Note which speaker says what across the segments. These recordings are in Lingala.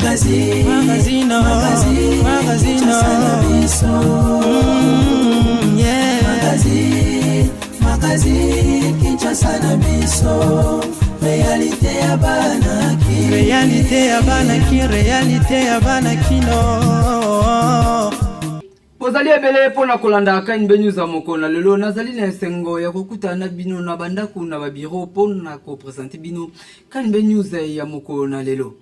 Speaker 1: Magazine,
Speaker 2: Magazine,
Speaker 1: magazine,
Speaker 2: magazine,
Speaker 1: Kinshasa na biso.
Speaker 2: Yeah.
Speaker 1: Magazine, magazine, Kinshasa na biso. Réalité ya bana Kin.
Speaker 2: Réalité ya bana Kin, réalité ya bana Kino.
Speaker 3: Bozali ebele mpo na kolanda KNB News ya mokolo na lelo. Nazali na esengo ya kokutana na bino na bandako na babiro mpo na kopresente bino KNB News ya mokolo na lelo.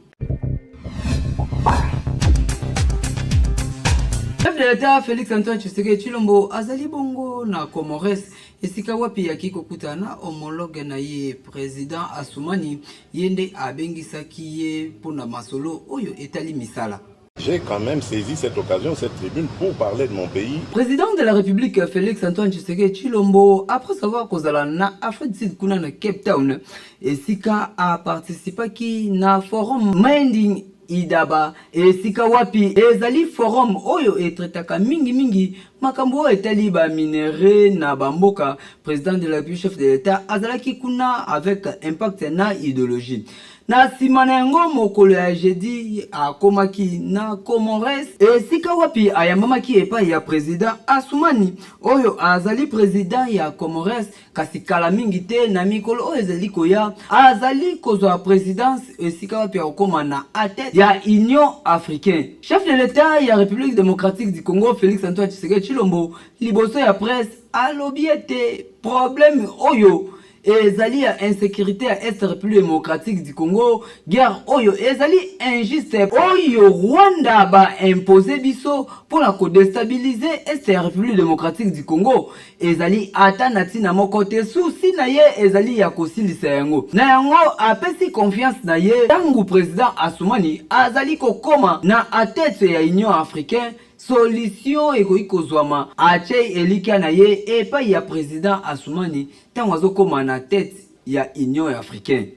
Speaker 3: Chef de l'État Félix Antoine Tshisekedi Tshilombo azali bongo na Comores, esika wapi yaki kokutana na homologue na ye président Assoumani. Ye nde abengisaki ye mpo na masolo oyo etali misala.
Speaker 4: J'ai quand même saisi cette occasion, cette tribune, pour parler de mon pays.
Speaker 3: Président de la République Félix Antoine Tshisekedi Tshilombo, après avoir kozala na Afrique du Sud kuna na Cape Town, esika aparticipaki na forum Mining Indaba, esika wapi ezali forum oyo etraitaka mingimingi makambo oyo etali baminerais na bamboka, président de la République, chef de l'État, azalaki kuna avec impact na idéologie. Na nsima na yango, mokolo ya jeudi, akomaki na Comores, esika wapi ayambamaki epai ya président Asumani oyo azali président ya Comores. Kasi kala mingi te, na mikolo oyo ezali koya, azali kozwa présidence, esika wapi akokóma na tête ya Union africaine. Chef de l'État ya République démocratique du Congo Félix Antoine Tshisekedi Tshilombo, liboso ya presse, alobi ete problème oyo ezali ya insécurité ya Est République démocratique du Congo, guerre oyo ezali injuste oyo Rwanda baimpose biso mpona kodéstabiliser Est ya République démocratique du Congo, ezali ata na ntina moko te. Souci na ye ezali ya kosilisa yango. Na yango, apesi confiance na ye ntango président Asumani azali kokóma na tête ya Union africaine, solution ekoki kozwama. Atie elikya na ye epai ya président Asumani ntango azokóma na tête ya Union africaine.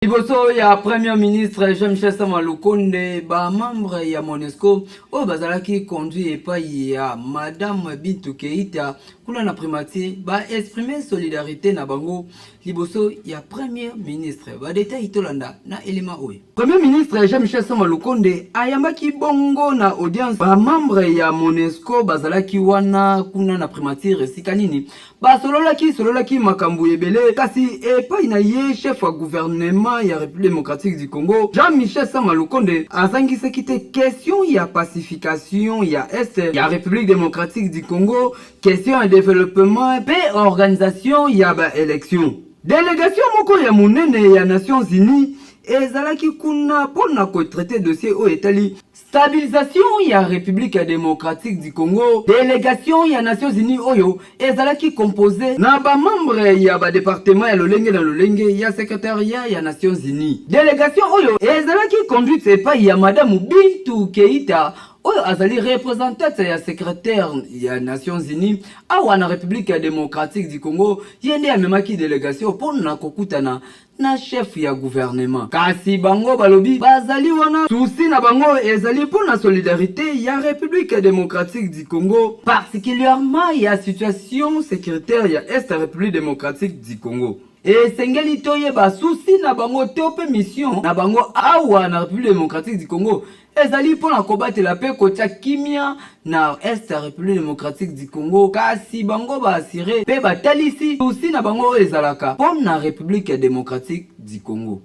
Speaker 3: Liboso ya premier ministre Jean-Michel Sama Lukonde, bamembre ya MONUSCO oyo bazalaki conduit epai ya madame Bintu Keita kuna na primature baexprime solidarité na bango liboso ya premier ministre. Badétails tolanda na elema oyo. Premier ministre Jean-Michel Sama Lukonde ayambaki bongo na audience bamembre ya MONUSCO bazalaki wana kuna na primature, esika nini basololaki sololaki makambo ebele. Kasi epai na ye, chef ya gouvernement ya République démocratique du Congo Jean-Michel Sama Lukonde azangisaki te question ya pacification ya Est ya République démocratique du Congo, question ya développement mpe organisation ya baélection. Délégation moko ya monene ya Nations unies ezalaki kuna mpona kotraiter dossier oyo etali stabilisation ya République démocratique du Congo. Délégation ya Nations unies oyo ezalaki composé na bamembre ya badépartement ya lolenge na lolenge ya secrétariat ya Nations unies. Délégation oyo ezalaki conduite epai ya madame Bintu Keita oyo azali représentante ya secrétaire ya Nations unies awa na République démocratique du Congo. Ye nde amemaki délégation mpona kokutana na chef ya gouvernement. Kasi bango balobi bazali wana, souci na bango ezali mpo na solidarité ya République démocratique du Congo, particulièrement ya situation sécuritaire ya Est ya République démocratique du Congo. Esengeli toyeba souci na bango to mpe mission na bango awa na République démocratique du Congo ezali mpona kobatela mpe kotia kimia na Est ya République démocratique du Congo. Kasi bango baassurer mpe batalisi souci na bango oyo ezalaka mpo na République démocratique du Congo.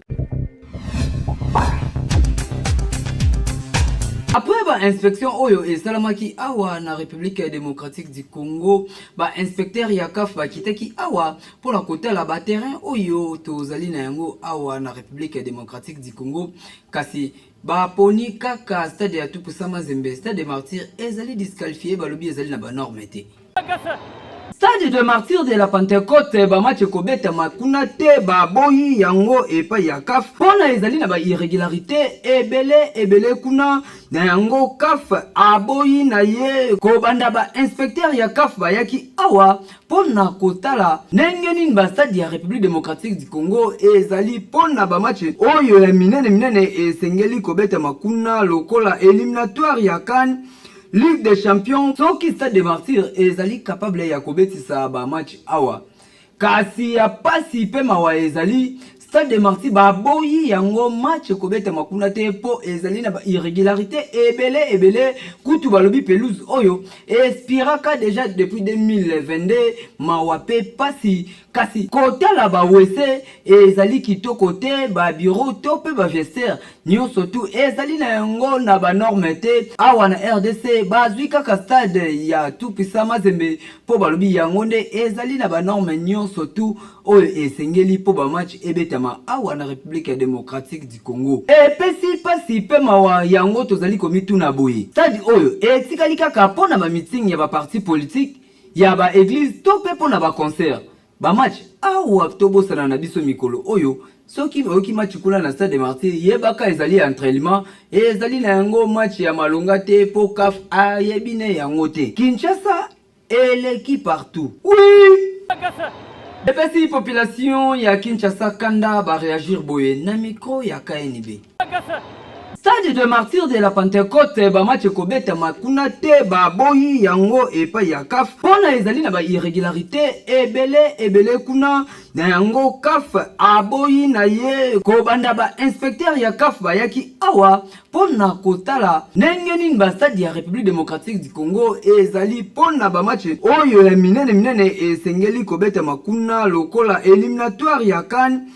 Speaker 3: Après bainspection oyo esalamaki awa na République démocratique du Congo, bainspecteur ya CAF bakitaki awa mpona kotala baterrain oyo tozali na yango awa na République démocratique du Congo. Kasi baponi kaka stade ya Tout-Puissant Mazembe. Stade de Martyr ezali disqualifié, balobi ezali na banorme te. Stade de Martyr de la Pentecôte, bamatch ekobetama kuna te, baboyi yango epai ya CAF mpona ezali na bairrégularité ebele ebele kuna. Na yango, CAF aboyi na ye. Kobanda bainspecteur ya CAF bayaki awa mpona kotala ndenge nini bastade ya République démocratique du Congo ezali mpona bamatch oyo ya minene minene esengeli kobetama kuna, lokola éliminatoire ya CAN, Ligue des champions, soki Stade de Martyr ezali capable ya kobetisa bamatch awa. Kasi ya pasi mpe mawa ezali Stade de Martyrs baboyi yango, match ekobetama kuna te mpo ezali na ba irrégularité ebele ebele. Kutu balobi pelouse oyo expiraka déjà depuis 2022. Mawa mpe pasi, kasi kotala ba WC ezali kitoko te, ba bureau to mpe ba vestiaire nyonso tu ezali na yango na ba norme te. Awa na RDC bazwi kaka stade ya Tout-Puissant Mazembe mpo balobi yango nde ezali na ba norme nyonso tu oyo esengeli mpo ba match ebetama awa na Republique Democratique du Congo. Epesi mpasi mpe mawa, yango tozali komituna boye: stade oyo etikali kaka mpo na ba meeting ya ba parti politique, ya ba église to mpe mpo na ba concert? Ba match awa, tobosana na biso mikolo oyo, soki oyoki match kuna na Stade de Martyr, yebaka ezali entraînement, ezali na yango match ya malonga te mpo CAF ayebi ne yango te. Kinshasa eleki partout, oui. Epesi population ya Kinshasa kanda, baréagir boye na micro ya KNB: Stade de Martyr de la Pentecôte, bamatch ekobetama kuna te, baboyi yango epai ya CAF mpona ezali na bairrégularité ebele ebele kuna. Na yango CAF aboyi na ye. Kobanda bainspecteur ya CAF bayaki awa mpo na kotala ndenge nini bastade ya République Démocratique du Congo ezali mpo na bamatch oyo ya minene minene esengeli kobetama kuna, lokola éliminatoire ya CAN,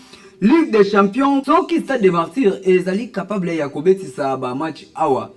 Speaker 3: Ligue des Champions, soki Stade de Martyr ezali capable ya kobetisa bamatch awa.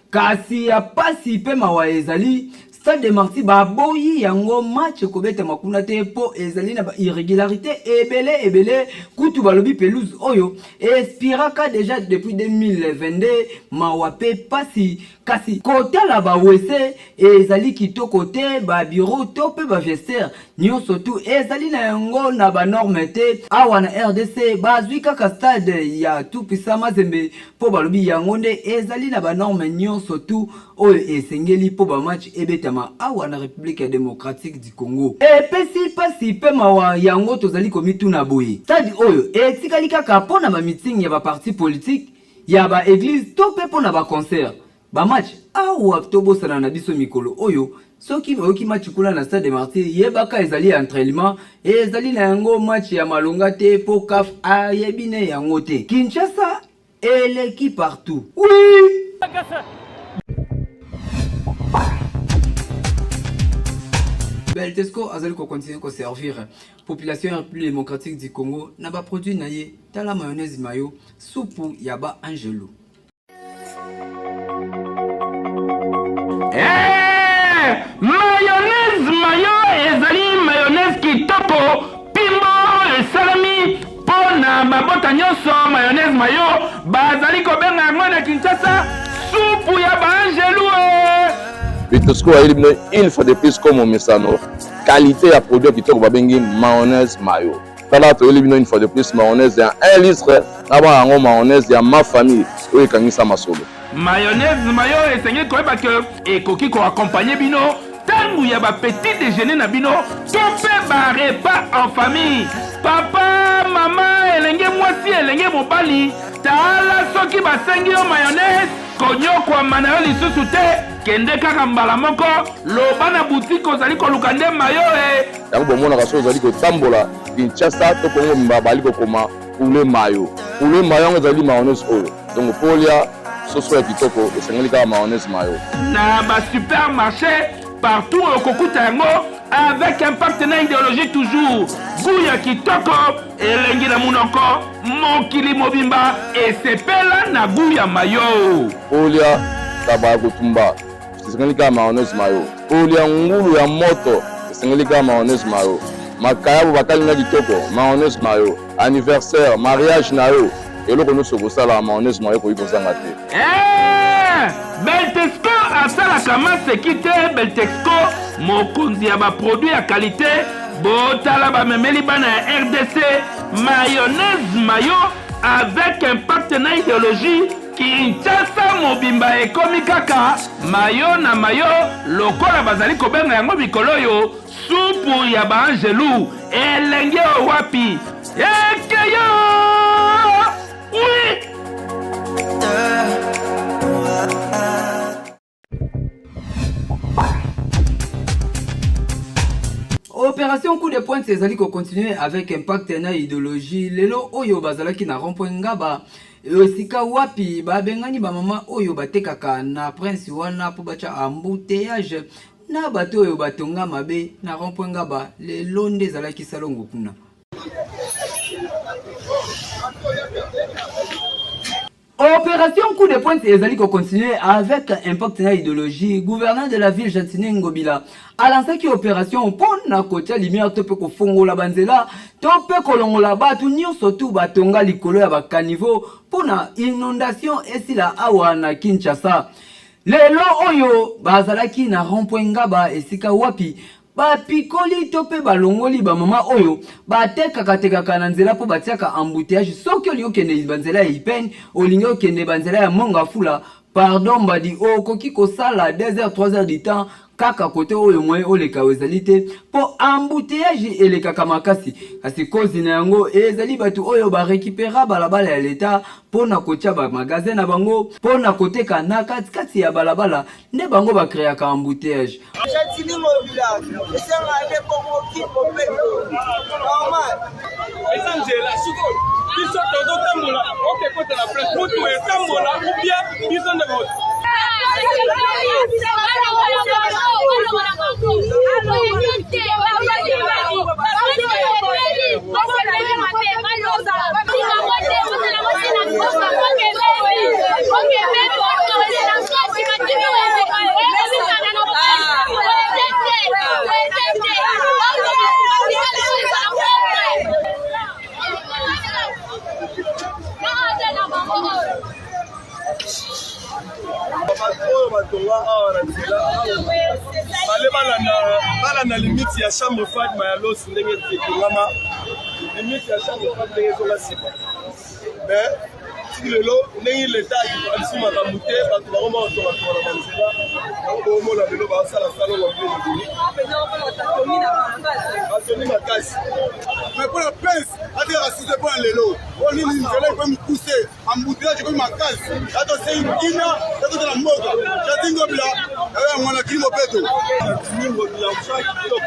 Speaker 3: Kasi ya pasi mpe mawa ezali Stade de Martyr baboyi yango, match ekobetama kuna te mpo ezali na bairrégularité ebele ebele. Kutu balobi pelouse oyo expiraka déjà depuis 2022. Mawa mpe pasi, kasi kotala ba WC ezali kitoko te, ba bureau to mpe ba vestiaire nyonso tu ezali na yango na banorme te. Awa na RDC bazwi kaka stade ya Tout-Puissant Mazembe mpo balobi yango nde ezali na banorme nyonso tu oyo esengeli mpo bamatch ebetama awa na République Démocratique du Congo. Epesi mpasi mpe mawa, yango tozali komituna boye: stade oyo etikali kaka mpo na bameeting ya baparti politique, ya baéglise to mpe mpo na baconcert? Bamatch awa, tobosana na biso mikolo oyo, soki oyoki match kuna na Stade de Martyr, yebaka ezali entraînement, ezali na yango match ya malonga te mpo CAF ayebi ne yango te. Kinshasa eleki partout, oui. Beltesco azali kocontinue koservir population ya République Démocratique du Congo na baproduit na ye. Tala mayonnaise mayo, supu ya ba angelo.
Speaker 5: Eh, mayonnaise mayo ezali mayonnaise kitoko pimbo oyo esalemi mpo na mabota nyonso. Mayonnaise mayo bazali kobenga yango na Kinshasa supu ya baangelu e.
Speaker 4: Bitosco ayeli bino une fois de plus, comme omesano, qualité ya produit ya kitoko babengi mayonnaise mayo. Tala, toyeli bino une fois de plus mayonnaise ya 1 litre na bana yango, mayonnaise ya ma famille oyo ekangisa masolo.
Speaker 5: Mayonnaise mayo esengeli koyeba ke ekoki koaccompagne bino ntango ya bapetit déjeuner na bino to mpe barepas en famille. Papa, mama, elenge mwasi, elenge mobali, tala, soki basengi yo mayonnaise, konyokwama na yo lisusu te. Kende kaka mbala moko, loba na butike ozali koluka nde mayo e.
Speaker 4: Yango bomonaka soki ozali kotambola Kinshasa to Kongo mba, bali kokoma poulet mayo, poulet mayo. Yango ezali mayonnaise oyo. Donc mpo olia soso ya kitoko, esengeli kaka mayonnaise mayo.
Speaker 5: Na basupermarché partout okokuta yango, avec impact na idéologie, toujours goût ya kitoko, elengi na munoko. Mokili mobimba esepela na goût ya mayo.
Speaker 4: Mpo olia taba ya kotumba, esengeli kaka mayonnaise mayo. Mpo olia ngulu ya moto, esengeli kaka mayonnaise mayo. Makayabo bakalinga kitoko, mayonnaise mayo. Anniversaire, mariage na yo, eloko nyonso okosala, mayonnaise mayo ekoki kozanga te.
Speaker 5: Eh, Beltesco asalaka maseki te. Beltexco, mokonzi ya baproduit ya qualité. Botala, bamemeli bana ya RDC mayonnaise mayo avec impact na idéologie. Kinshasa mobimba ekomi kaka mayo na mayo, lokola bazali kobenga yango mikolo oyo supu ya baangelu. Elenge oyo wapi ekeyo, oui.
Speaker 3: Opération coup. de pointe ezali ko continuer avec impact na idéologie. Lelo oyo bazalaki na rond-point Ngaba esika wapi babengani ba mama oyo batekaka na prince wana mpo batya embouteillage na bato oyo batonga mabe na rond-point Ngaba. Lelo nde ezalaki salongo kuna. Opération coup de pointe ezali ko continuer avec impact na idéologie. Gouverneur de la ville Gentiny Ngobila alansaki opération mpo na kotia lumière to mpe kofongola banzela to mpe kolongola bato nyonso tu batonga likolo ya bacaniveau mpo na inondation esila awa na Kinshasa. Lelo oyo bazalaki na rond-point Ngaba esika wapi Bapikoli to mpe balongoli ba mama oyo batekaka-tekaka na nzela mpo batiaka embouteillage. Soki olingi okende ba nzela ya Ipene, olingi okende ba nzela ya Mont-Ngafula, pardon mbadi, okoki kosala 2 heures, 3 heures du temps kaka kote oyo moyen oleka ezali te mpo embouteillage elekaka makasi. Kasi cause na yango ezali bato oyo ba recupera balabala ya l'Etat mpo na kotia ba magasin na bango mpo na koteka na katikati ya balabala nde bango ba creaka embouteillage.
Speaker 6: Gentiny Ngobila esenga nde bongo kibopeto normal.
Speaker 7: Eza nzela sikoyo biso tozotambola okekota na place mutu etambola ubien biso nde
Speaker 8: Oyo batonga awa na nzela bale balanda limite ya chambre froide mayalos ndenge etongama limite ya chambre froide ndenge ezonga nsima mais tiki lelo ndenge leta alisi makambo te bato bango bakotongatonga na banzela yango boomona lelo basala salongo mpe batoni makasi
Speaker 9: mais mpo na prince atikaka sise mpo na lelo oyo nini nzela ekomi mokuse embouteillage ekomi makasi atosengi kimia tokota na mboka jati ngobila yayo yango wana kili mopeto
Speaker 8: ngobila mosala kitoko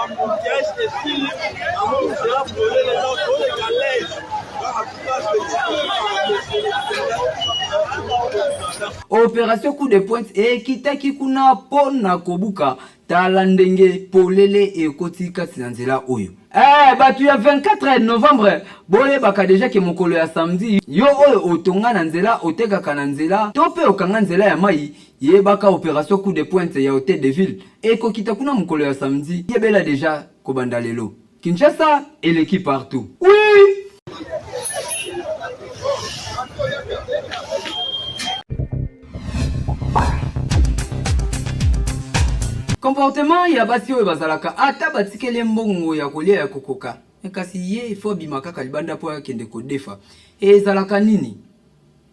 Speaker 8: embouteillage esili yango nzela polele donc oleka l'aise.
Speaker 3: Operation coup de pointe ekitaki kuna mpo na kobuka. Tala ndenge polele ekoti kati na nzela oyo. Eh, bato ya 24 novembre boyebaka deja ke mokolo ya samedi yo oyo otonga na nzela otekaka na nzela to mpe okanga nzela ya mai yebaka operation coup de pointe ya hotel de ville ekokita kuna mokolo ya samedi yebela deja kobanda lelo Kinshasa eleki partout. Oui! Comportement ya basi oyo bazalaka ata batikeli ye mbongo ya kolia ya kokoka kasi ye ifo abima kaka libanda mpo akende kodefa ezalaka nini?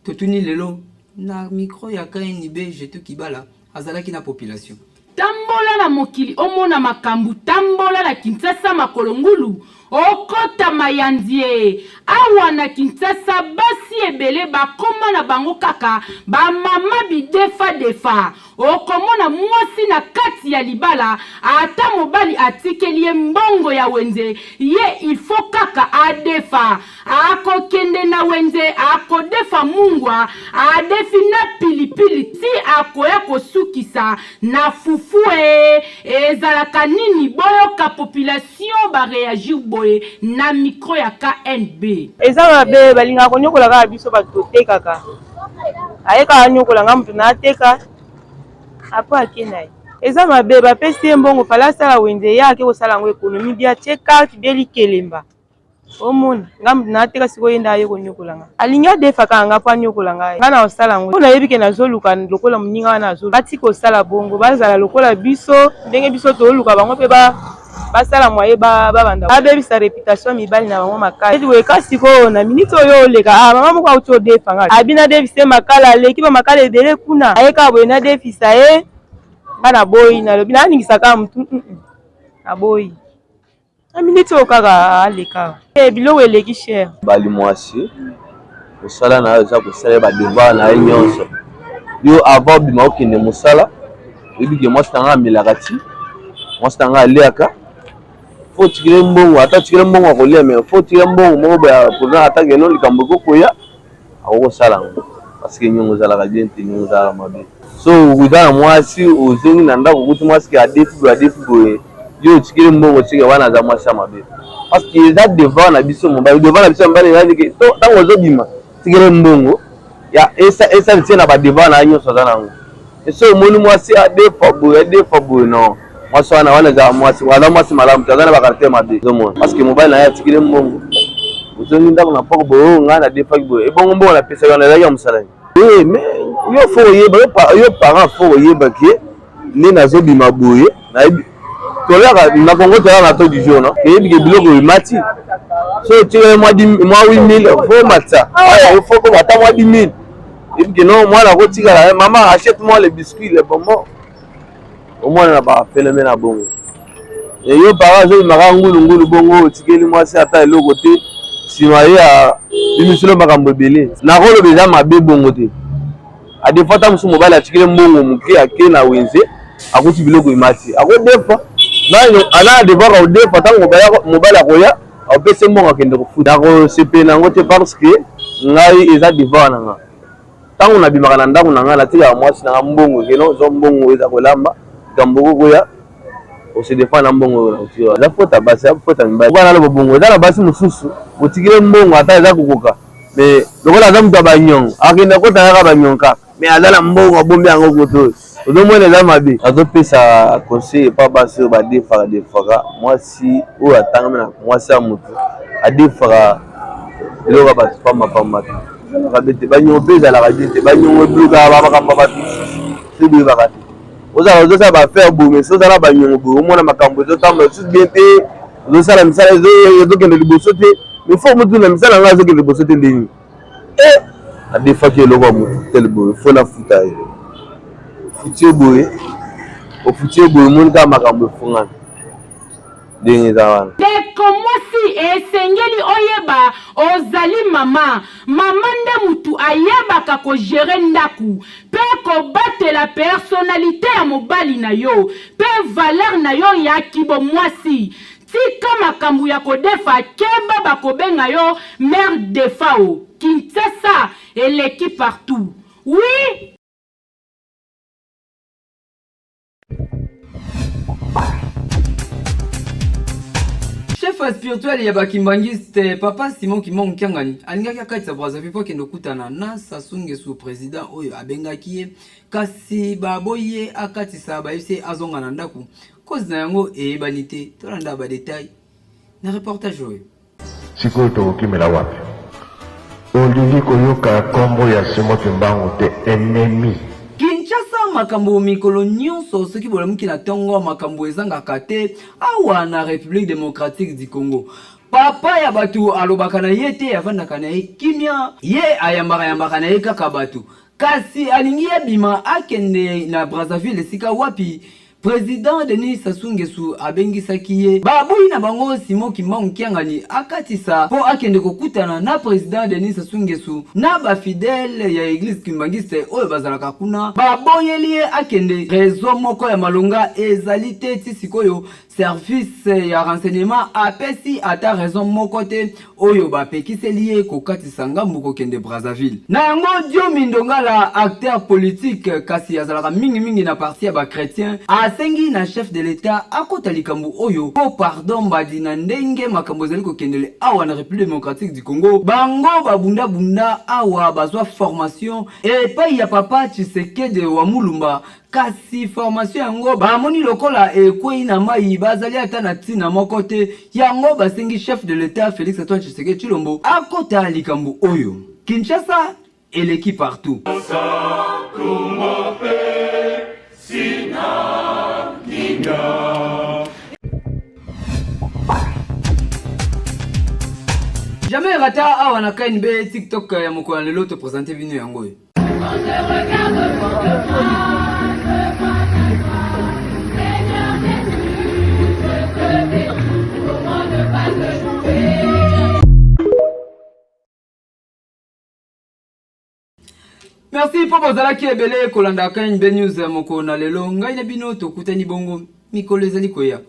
Speaker 3: Totuni lelo na micro ya KNB Jetu Kibala azalaki na population.
Speaker 10: Tambola na mokili omona makambu tambola na Kinshasa makolo ngulu okota mayanziee awa na Kinshasa basi ebele bakoma na bango kaka ba mama bidefa defa okomona mwasi na kati ya libala ata mobali atikeli ye mbongo ya wenze ye il faut kaka adefa Akokende na wenze, akodefa mungwa, adefi na pilipili ti akoya kosukisa na fufu ee ezalaka nini boyoka population ba reagir boye na micro ya KNB.
Speaker 6: Eza mabe balingaka konyokola kaka biso bato totekaka aye kaka anyokola nga moto nateka apres ake na ye eza mabe bapesi ye mbongo fale asala wenze ye ake kosala yango ekonomi bia tie carte bie likelemba Omona nga mutu nateka sikoyo ye nde aye konyokola nga alingi adefa kaka nga po anyokola ngai nga na kosala yango po nayebi ke nazoluka lokola moninga wana azoluka batika kosala bongo bazala lokola biso ndenge biso toluka bango pe basala mwaye babanda babebisa reputation ya mibali na bango makasi boye ka sikoyo na minute oyo oleka ah mama moko auti odefa nga abi nadefisa ye makala aleki ba makala ebele kuna aye kaka boye nadefisa ye nga naboyi nalobi naningisa kaka mutu naboyi Na minute oyo kaka aleka. Eh biloko eleki cher.
Speaker 4: Bali mwasi mosala na yo eza kosala ba devoir na ye nyonso yo avant obima okende mosala oyebi ke mwasi na ngai amelaka ti mwasi na ngai aliaka
Speaker 11: Faut otikele mbongo, ata otikele mbongo ya kolia mais faut otikele mbongo moko boye ya pona ata que non likambo ekoki koya akoki kosala yango parce que niongo ezalaka bien te, niongo ezalaka mabe. So oza na mwasi ozongi na ndako okuti mwasi ke adefi boye adefi boye yo otikeli mbongo tike wana aza mwasi ya mabe parce que eza devoir na biso mobali, devoir na biso ya mobali eza ke ntango ozobima tikele mbongo ya esali tie na ba devoir na ye nyonso aza na yango. Soki omoni mwasi adefa boye adefa boye non mwasi wana wana ezala mwasi aza mwasi malamu te aza na bacaractère mabe ozomona parce que mobali na ye atikeli mbongo ozongi ndako na poko boye oyo ngai nadefaki boye ebongo mbongo napesaki wana ezalaki ya mosala nini eh, mais yo fo oyeba yo parent fo oyeba ke nde nazobima boye nayebi toliaka na kongo toyaka na taux du jour no toyebi ke biloko emati so otikali mwa 8000 fo matisa fo koma ata mwa 10000 Yebi que non mwana akotikala eh, maman achète moi les biscuits les bonbons omwana na ba phénomène ya bongo e yo para azobimaka ngulu ngulu bongo otikeli mwasi ata eloko te nsima ye abimiselo makambo ebele nakoloba eza mabe bongo te adefa ata mosusu mobali atikeli mbongo moke ake na wenze akuti biloko emati akodefa aza na devoir akodefa ntango mobali akoya Opesi mbongo akende kofuta. Nakosepela na yango te parce que ngai eza devoir na nga. Ntango nabimaka na ndako na ngai natikaka mwasi na nga mbongo ke non zwa mbongo eza kolamba likambo okokoya ose defendre na mbongo oyo nakotika. Eza faute ya basi, eza faute ya mibali. Wana naloba bongo eza na basi mosusu botikeli mbongo ata eza kokoka mais lokola aza moto ya banyongo akende akota kaka banyongo kaka. Mais aza na mbongo abombi yango koto oyo ozomona eza mabe. Nazopesa conseil epa basi oyo badefaka defaka mwasi oyo atangami na mwasi ya moto adefaka eloko ya bato pamba pamba te ezalaka be te banyongo mpe ezalaka bien te banyongo eblokaka bamakambo ya bato mosusu soki boyebaka te ozala ozosala baaffaire boye mais soki ozala banyongo boye omona makambo ezotambola lisusu bien te ozosala misala ezokende liboso te mais fo motuna misala yango azokende liboso te ndenge Eh! Adefaki eloko ya moto tel boye fo nafuta ye. Ofuti ye boye, ofuti ye boye omoni kaka makambo efungami ndenge eza wana.
Speaker 10: Ndeko mwasi esengeli oyeba ozali mama, mama nde mutu ayebaka ko gerer ndaku pe kobatela personnalite ya mobali na yo pe valeur na yo ya kibo mwasi. Tika makambu ya kodefa keba bakobenga yo mère defao Kinshasa eleki partout oui.
Speaker 3: Chef spirituel ya ba kimbanguiste papa Simon Kimbangu Kiangani alingaki akatisa Brazzaville mpo akende kokutana na Sassou Nguesso president oyo abengaki ye kasi baboyi ye akatisa bayebisi ye azonga na ndako Cause na yango eyebani te. Tolanda ba details na reportage oyo.
Speaker 12: Sikoyo tokokimela wapi? Olingi koyoka kombo ya Simon Kimbangu te ennemi.
Speaker 3: Kinshasa makambo mikolo nyonso soki bolamuki na tongo makambo ezangaka te awa na Republique democratique du Congo. Papa ya bato alobaka na ye te avandaka na ye kimia ye ayambaka yambaka na ye kaka bato kasi alingi abima akende na Brazzaville esika wapi President Denis Sassou Nguesso abengisaki ye. Baboyi na bango Simon Kimbangu Kiangani akatisa mpo akende kokutana na President Denis Sassou Nguesso na ba fidèles ya eglise kimbanguiste oyo bazalaka kuna. Baboyeli ye akende. Raison moko ya malonga ezali te ti sikoyo Service ya renseignement apesi ata raison moko te oyo bapekiseli ye kokatisa ngambo kokende Brazzaville. Na yango, Diomi Ndongala, acteur politique kasi azalaka mingi mingi na parti ya ba chretiens, asengi na chef de l'Etat akota likambo oyo mpo pardon mbadi na ndenge makambo ezali kokendele awa na Republique democratique du Congo. Bango babunda bunda awa bazwa formation epayi ya papa Tshisekedi wa Mulumba Kasi formation yango bamoni lokola ekweyi na mayi, bazali ata na tina moko te, yango basengi chef de l'Etat Felix Antoine Tshisekedi Tshilombo akota likambo oyo. Kinshasa eleki partout. Jamais rata awa na KNB TikTok ya mokolo ya lelo to presenter bino yango oyo. Merci mpo bozalaki ebele kolanda KNB News ya mokolo na lelo. Ngai na bino tokutani bongo mikolo ezali koya.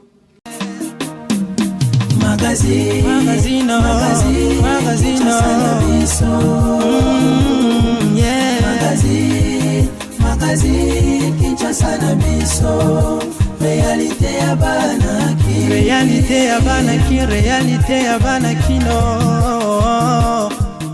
Speaker 1: Magazine,
Speaker 2: Magazine,
Speaker 1: magazine,
Speaker 2: magazine,
Speaker 1: Kinshasa na biso.
Speaker 2: Yeah.
Speaker 1: Magazine, magazine, Kinshasa na biso. Réalité ya bana Kin.
Speaker 2: Réalité ya bana Kin, réalité ya bana kino.